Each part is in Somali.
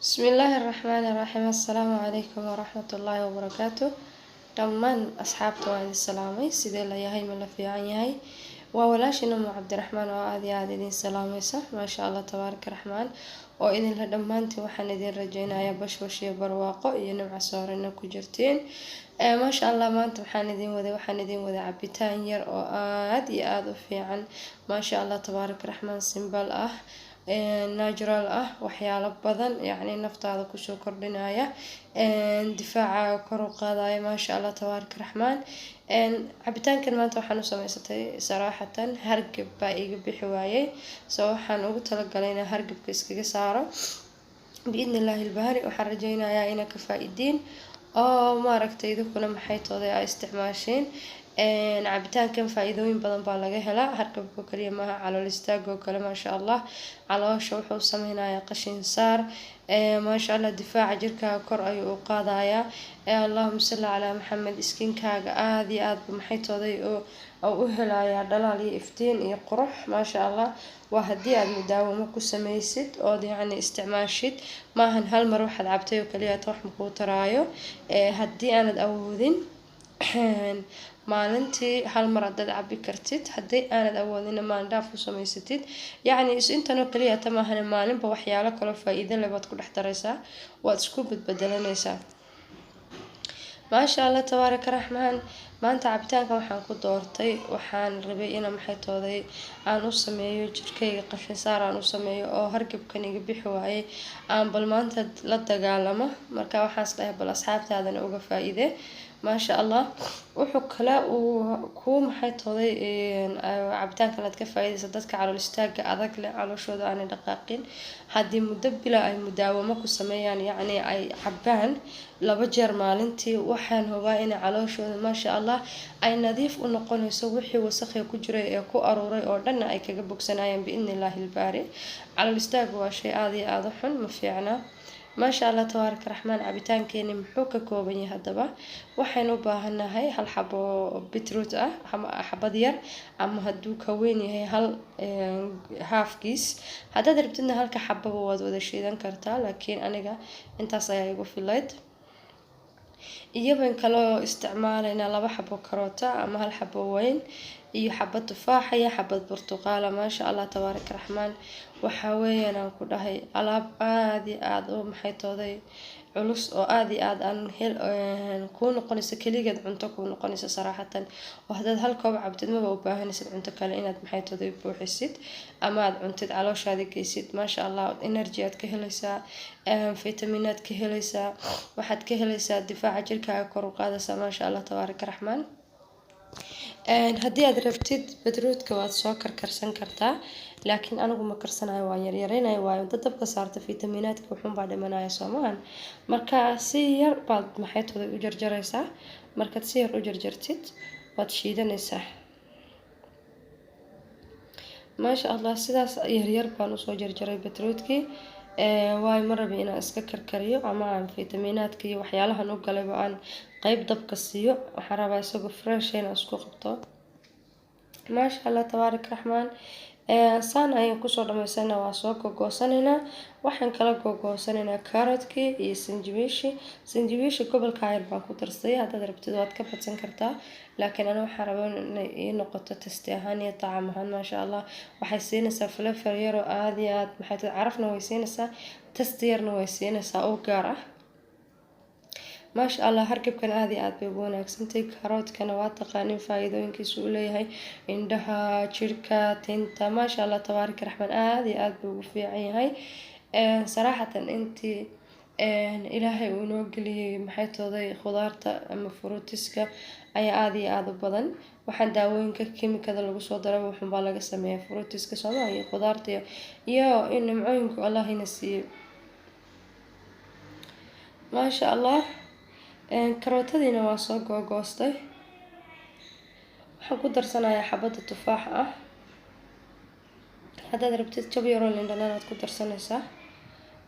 Bismillaahi Raxmaani Raxiim. Assalaamu calaykum waraxmatullaahi wabarakaatu. Dhammaan asxaabta waan idin salaamay. Sidee la yahay? Ma la fiican yahay? Waa walaashiina Umu Cabdiraxmaan oo aad iyo aad idin salaamaysa. Maasha Allah, tabaaraka raxmaan, oo idinla dhammaantiin waxaan idin rajaynayaa bashbash iyo barwaaqo iyo nimco soorina ku jirtiin. Maasha Allah, maanta waxaan idin waday, cabitaan yar oo aad iyo aad u fiican. Maasha Allah, tabaaraka raxmaan, simple ah, natural ah, waxyaalo badan yacni naftaada kusoo kordhinaya, difaaca kor u qaadaya. Maasha Allah, tabaaraka raxmaan. Cabitaankan maanta waxaan u samaysatay saraaxatan hargab baa iga bixi waayey, so waxaan ugu talagalay inaan hargabka iskaga saaro biidni illaahi ilbaari. Waxaan rajaynayaa inaa ka faa-idiin oo maaragtay idinkuna maxay tooday aa isticmaasheen cabitaankan. Faa-iidooyin badan baa laga helaa, hargabka kaliya maaha, calool istaagoo kale. Maasha Allah, caloosha wuxuu sameynayaa qashin saar. Maasha Allah, difaaca jirkaaga kor ayuu u qaadayaa. Allahuma salli calaa Maxamed. Skinkaaga aada iyo aadba maxay tooday oo u helayaa dhalaal iyo iftiin iyo qurux. Maasha Allah, waa haddii aad mudaawamo ku sameysid ood yacni isticmaashid. Maahan hal mar waxaad cabtay oo kaliya ta wax makuu taraayo. Haddii aanad awoodin maalintii hal mar haddaad cabi kartid, haddii aanad awoodina maalin u samaysatid, yacni intanoo kaliya ta maahane, maalinba waxyaalo kaloo faa-iido leh baad ku dhex daraysaa, waad isku badbedelanaysaa. Maasha Allah, tabaaraka raxmaan. Maanta cabitaankan waxaan ku doortay, waxaan rabay inaan maxay tooday aan u sameeyo jirkayga qashin saar aan u sameeyo, oo hargabkan iga bixi waayey aan bal maanta la dagaalamo. Marka waxaan is dhahay bal asxaabtaadana uga faa-iide. Maasha Allah, wuxuu kale uu kuu maxay tooday cabitaankan aad ka faa-iideysa dadka calool istaaga adag leh, calooshooda aanay dhaqaaqin. Haddii muddo bila ay mudaawamo ku sameeyaan, yacni ay cabaan 2 jeer maalintii, waxaan hubaa inay calooshooda maasha Allah ay nadiif u noqonayso, wixii wasakhiga ku jiray ee ku aruuray oo dhanna ay kaga bogsanayaan biidni illaahi ilbaari. Calool istaagu waa shay aada iyo aada u xun, ma fiicna. Maasha Allah, tabaaraka raxmaan. Cabitaankeeni muxuu ka kooban yahay haddaba? Waxaynu u baahannahay hal xabo beetroot ah ama xabad yar, ama hadduu ka weyn yahay hal haafkiis. Haddaad rabtidna halka xababa waad wada shiidan kartaa, laakiin aniga intaas ayaa igu filayd. Iyaban kaloo isticmaalaynaa 2 xabo karoota ama hal xabo weyn iyo xabad tufaaxa iyo xabad burtuqaala. Maasha Allah, tabaaraka raxmaan. Waxaa weeyaan aan ku dhahay alaab aada iyo aada u maxay tooday culus oo aada iyo aada aan hel kuu noqonaysa, keligeed cunto kuu noqonaysa saraaxatan, oo haddaad hal koob cabtid maba u baahanaysid cunto kale inaad maxay tooday buuxisid ama aad cuntid calooshaada geysid. Maasha Allah, energy aad ka helaysaa, fitaminaad ka helaysaa, waxaad ka helaysaa difaaca jirkaaga kor u qaadaysaa. Maasha Allah, tabaaraka raxmaan. Haddii aad rabtid beetrootka waad soo karkarsan kartaa, laakiin anigu ma karsanayo, waan yaryareynaya, waayo dad dabka saarta fitaminaadka wuxuunbaa dhimanaya, soomahan? Marka si yar baad maxay tooday u jarjaraysaa. Markaad si yar u jarjartid waad shiidanaysaa. Maasha Allah, sidaas yaryar baan usoo jarjaray beetrootkii, waayo ma rabi inaan iska karkariyo ama aan fitaminaadka iyo waxyaalahan u galayba aan qeyb dabka siiyo. Waxaan rabaa isagoo fresh inaan isku qabto. Maasha Allah, tabaaraka raxmaan. Saan ayaan kusoo dhamaysana, waa soo gogoosanaynaa. Waxaan kala gogoosanaynaa carrotkii iyo sanjabiishi. Sanjabiishi gobolka yar baan ku darsaday, haddaad rabtid waad ka badsan kartaa, laakiin aniga waxaan rabaa inay ii noqoto taste ahaan iyo tacam ahaan. Maasha Allah, waxay siinaysaa flavor yar oo aada iyo aad maxay tahay carafna way siinaysaa, taste yarna way siinaysaa oo gaar ah. Maasha Allah, hargabkan aada iyo aad bay ugu wanaagsantahay. Karootkana waa taqaanin faa-iidooyinkiisu uu leeyahay indhaha, jirka, tinta. Maasha Allah, tabaaraka raxmaan, aada iyo aad buu ugu fiican yahay saraaxatan. Intii ilaahay uu inoo geliyey maxay tooday khudaarta ama fruitiska ayaa aada iyo aada u badan. Waxaan daawooyinka kimikada lagu soo daray wuxuunbaa laga sameeyaa fruitiska sooma iyo khudaarta iyo nimcooyinku Allah ina siiyey. Maasha Allah, karootadiina waa soo googoostay. Waxaan ku darsanayaa xabadda tufaax ah. Haddaad rabtid jab yaroo liin dhanaan aad ku darsanaysaa,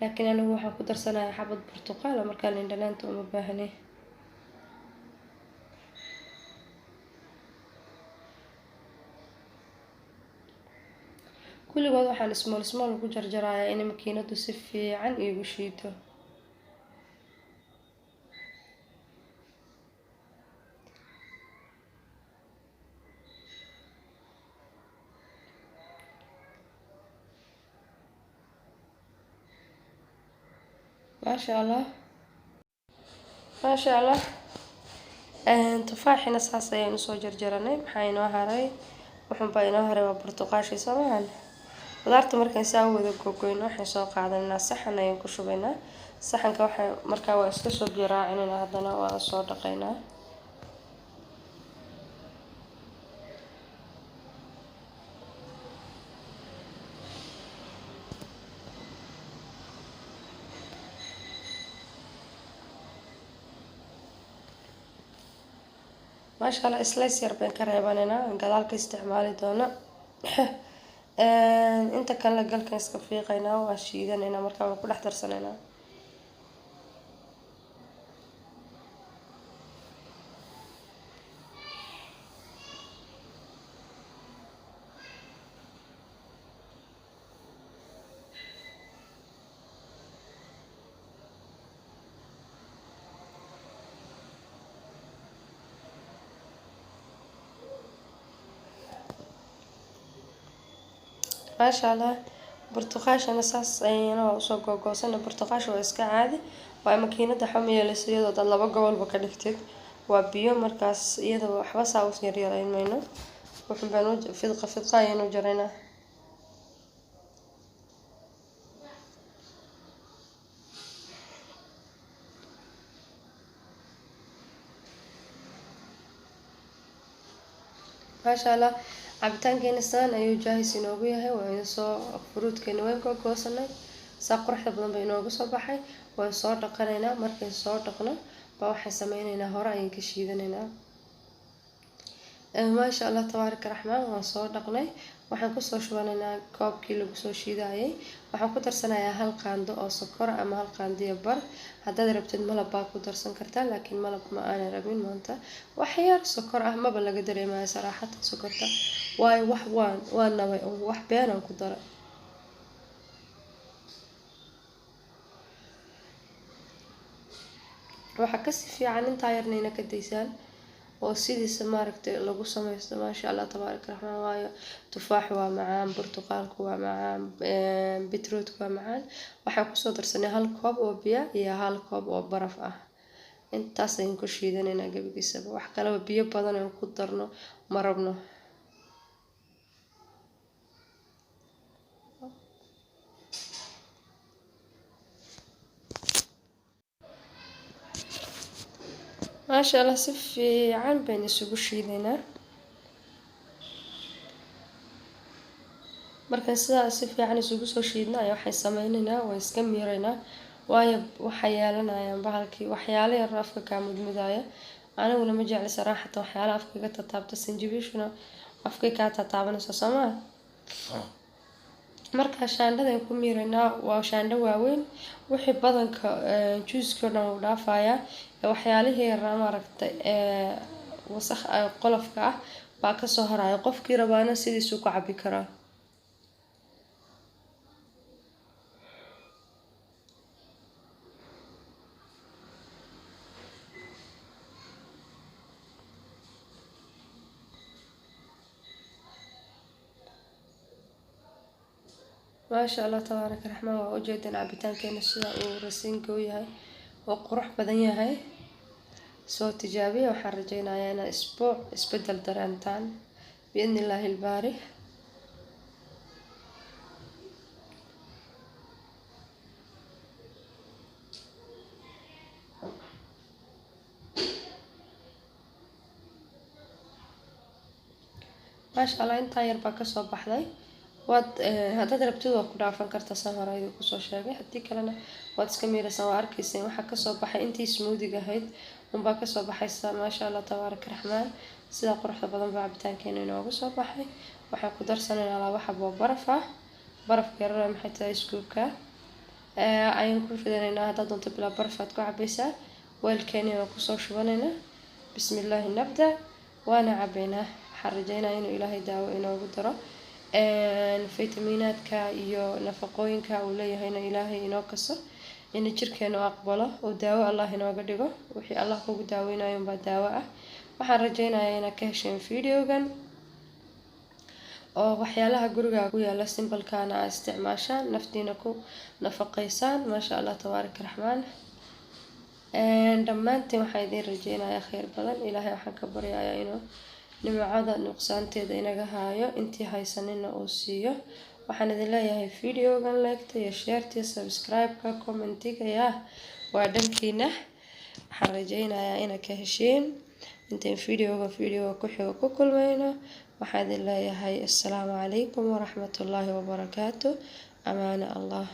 laakiin anigu waxaan ku darsanayaa xabad burtuqaala, markaa liin dhanaanta uma baahni. Kulligood waxaan small small ugu jarjarayaa inay makiinadu si fiican iigu shiido. Maasha Allah, maasha Allah. Tufaaxina saas ayaynu soo jarjaranay. Maxaa inoo haray? Wuxuunbaa inoo haray waa burtuqaashii, soo maahan? Qudaarta markaan saa u wada gogoyno, waxaan soo qaadanaynaa saxan ayaan ku shubaynaa saxanka. Waxaan markaa waa iska soo biyo raacinaynaa, haddana waa soo dhaqaynaa. Maasha Allah, slice yar baan ka reebanaynaa, aan gadaal ka isticmaali doono. Inta kalena galkan iska fiiqaynaa, waa shiidanaynaa, markaa waan ku dhex darsanaynaa. Maasha Allah, burtuqaashana saas ayayna waa usoo googoosana. Burtuqaasha waa iska caadi, waa makiinada xum yeelaysa iyadoo hadaad laba gobolba ka dhigtid waa biyo. Markaas iyada waxba saa u yaryarayn mayno, wuxun baan fidqa fidqa ayaynu jaraynaa. Maasha Allah, cabitaankeena saan ayuu jaahis inoogu yahay. Waa idin soo fruitkeena waan googoosanay, saa quruxda badan bay inoogu soo baxay. Waan soo dhaqanaynaa. Markayn soo dhaqno baa waxaan sameynaynaa, hore ayaan ka shiidanaynaa. Maasha Allah, tabaaraka raxmaan. Waan soo dhaqnay, waxaan kusoo shubanaynaa koobkii lagu soo shiidayay. Waxaan ku darsanayaa hal qaando oo sokor ama hal qaandiyo bar. Haddaad rabtid malab baa ku darsan kartaa, laakiin malab ma aanan rabin maanta. Wax yar sokor ah maba laga dareemayo saraaxata sokorta, waayo wax waan waa nabay, wax beenaan ku daray. Waxaa kasii fiican intaa yarna ina ka daysaan oo sidiisa maaragtay lagu sameysto. Maasha Allah, tabaaraka raxmaan. Waayo tufaaxu waa macaan, burtuqaalku waa macaan, beetrootku waa macaan. Waxaan kusoo darsanay hal koob oo biyo iyo hal koob oo baraf ah. Intaas ayaan ku shiidanaynaa gebigiisaba. Wax kaleba biyo badan aan ku darno ma rabno. Maasha Allah, si fiican baynu isugu shiidaynaa. Markaan sidaa si fiican isugu soo shiidna ayaa waxay sameynaynaa, waan iska miiraynaa, waayo waxay yeelanayaan bahalkii waxyaalo yar afka kaa mudmudaya. Aniguna ma jecli saraaxatan waxyaalaha afka iga tataabta, sanjabiishuna afkay kaa tataabanaysa, soo maa? Markaa shaandhadan ku miiraynaa, waa shaandho waaweyn. Wixii badanka juuskii oo dhan wuu dhaafayaa, waxyaalihii yaraa maaragtay wasakh qolofka ah baa kasoo haraya. Qofkii rabaana sidiisuu ku cabi karaa. Maasha Allah, tabaaraka raxmaan. Waa ujeedaan cabitaankeena sida uu rasiinka u yahay oo qurux badan yahay. Soo tijaabiya, waxaan rajeynayaa inaad isbuuc isbedel dareentaan biidni illaahi ilbaari. Maasha Allah, intaa yar baa kasoo baxday. Waad haddaad rabtid waa ku dhaafan kartaa, saan hore idin kusoo sheegay. Haddii kalena waad iska miiraysaa. Waa arkayseen waxaa kasoo baxay, intii smoothie ahayd unbaa kasoo baxaysa. Maasha Allah, tabaaraka raxmaan. Sidaa quruxda badan baa cabitaankeena inoogu soo baxay. Waxaan ku darsanaynaa laba xabo oo baraf ah, barafka yarara maxay tahay scoopka ayaan ku ridanaynaa. Haddaad doonto bilaa baraf aad ku cabaysaa. Weelkeeni waan kusoo shubanaynaa. Bismillaahi nabda, waana cabaynaa. Waxaan rajeynaya inuu Ilaahay daawo inoogu daro. Fitamiinaadka iyo nafaqooyinka uu leeyahayna Ilaahay inoo kaso, in jirkeenu aqbalo oo daawo Allah inooga dhigo. Wixii Allah kugu daaweynayo unbaa daawo ah. Waxaan rajeynayaa inaad ka hesheen videogan oo waxyaalaha guriga ku yaala simple-kana aa isticmaashaan, naftiina ku nafaqeysaan. Maasha Allah, tabaaraka raxmaan. Dhammaantiin waxaan idiin rajeynayaa kheyr badan. Ilaahay waxaan ka baryayaa inuu nimcada nuqsaanteeda inaga haayo, intii haysanina uu siiyo. Waxaan idin leeyahay videogan like-ta iyo share-ta, subscribe-ka, comment-iga yaa waa dhankiina. Waxaan rajeynayaa inaad ka hesheen. Intayn videoga videoga ku xigo ku kulmayno, waxaan idin leeyahay assalaamu calaykum waraxmatullaahi wabarakaatu. Amaana Allah.